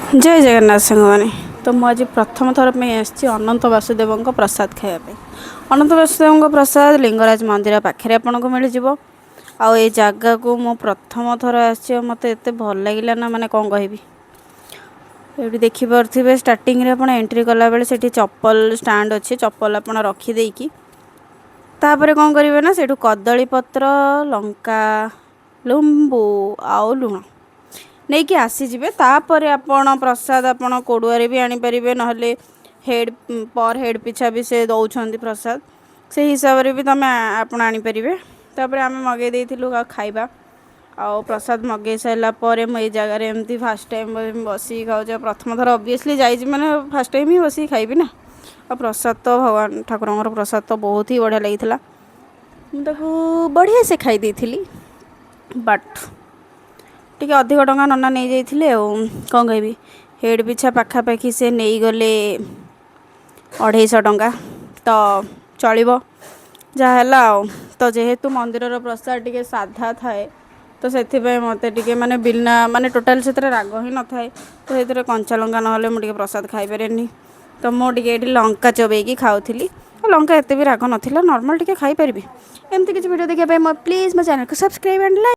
ଜୟ ଜଗନ୍ନାଥ ସାଙ୍ଗମାନେ। ତ ମୁଁ ଆଜି ପ୍ରଥମ ଥର ପାଇଁ ଆସିଛି ଅନନ୍ତ ବାସୁଦେବଙ୍କ ପ୍ରସାଦ ଖାଇବା ପାଇଁ। ଅନନ୍ତ ବାସୁଦେବଙ୍କ ପ୍ରସାଦ ଲିଙ୍ଗରାଜ ମନ୍ଦିର ପାଖରେ ଆପଣଙ୍କୁ ମିଳିଯିବ। ଆଉ ଏ ଜାଗାକୁ ମୁଁ ପ୍ରଥମ ଥର ଆସିଛି ଆଉ ମୋତେ ଏତେ ଭଲ ଲାଗିଲା ନା, ମାନେ କ'ଣ କହିବି। ଏଇଠି ଦେଖିପାରୁଥିବେ, ଷ୍ଟାର୍ଟିଂରେ ଆପଣ ଏଣ୍ଟ୍ରି କଲାବେଳେ ସେଠି ଚପଲ ଷ୍ଟାଣ୍ଡ ଅଛି। ଚପଲ ଆପଣ ରଖିଦେଇକି ତାପରେ କ'ଣ କରିବେ ନା, ସେଇଠୁ କଦଳୀ ପତ୍ର, ଲଙ୍କା, ଲେମ୍ବୁ ଆଉ ଲୁଣ ନେଇକି ଆସିଯିବେ। ତାପରେ ଆପଣ ପ୍ରସାଦ ଆପଣ କୋଡ଼ୁଆରେ ବି ଆଣିପାରିବେ, ନହେଲେ ହେଡ଼୍ ପର୍ ହେଡ଼୍ ପିଛା ବି ସେ ଦେଉଛନ୍ତି ପ୍ରସାଦ, ସେଇ ହିସାବରେ ବି ତୁମେ ଆପଣ ଆଣିପାରିବେ। ତାପରେ ଆମେ ମଗେଇ ଦେଇଥିଲୁ ଆଉ ଖାଇବା ଆଉ ପ୍ରସାଦ ମଗେଇ ସାରିଲା ପରେ ମୁଁ ଏଇ ଜାଗାରେ ଏମିତି ଫାର୍ଷ୍ଟ ଟାଇମ୍ ବସିକି ଖାଉଛି। ଆଉ ପ୍ରଥମ ଥର ଅବଭିୟସଲି ଯାଇଛି, ମାନେ ଫାର୍ଷ୍ଟ ଟାଇମ୍ ହିଁ ବସିକି ଖାଇବି ନା। ଆଉ ପ୍ରସାଦ ତ ଭଗବାନ ଠାକୁରଙ୍କର ପ୍ରସାଦ ତ ବହୁତ ହି ବଢ଼ିଆ ଲାଗିଥିଲା। ମୁଁ ତାକୁ ବଢ଼ିଆ ସେ ଖାଇ ଦେଇଥିଲି, ବଟ୍ ଟିକେ ଅଧିକ ଟଙ୍କା ନନା ନେଇଯାଇଥିଲେ। ଆଉ କ'ଣ କହିବି, ହେଡ଼୍ ପିଛା ପାଖାପାଖି ସେ ନେଇଗଲେ 250 ଟଙ୍କା। ତ ଚଳିବ, ଯାହା ହେଲା। ଆଉ ତ ଯେହେତୁ ମନ୍ଦିରର ପ୍ରସାଦ ଟିକେ ସାଧା ଥାଏ, ତ ସେଥିପାଇଁ ମୋତେ ଟିକେ ମାନେ ବିନା ମାନେ ଟୋଟାଲ୍ ସେଥିରେ ରାଗ ହିଁ ନଥାଏ। ତ ସେଥିରେ କଞ୍ଚା ଲଙ୍କା ନହେଲେ ମୁଁ ଟିକେ ପ୍ରସାଦ ଖାଇପାରେନି। ତ ମୁଁ ଟିକେ ଏଇଠି ଲଙ୍କା ଚୋବେଇକି ଖାଉଥିଲି। ଲଙ୍କା ଏତେ ବି ରାଗ ନଥିଲା, ନର୍ମାଲ୍ ଟିକେ ଖାଇପାରିବି। ଏମିତି କିଛି ଭିଡ଼ିଓ ଦେଖିବା ପାଇଁ ମୋ ପ୍ଲିଜ୍ ମୋ ଚ୍ୟାନେଲକୁ ସବସ୍କ୍ରାଇବ୍ ଆଣ୍ଡ ଲାଇକ୍।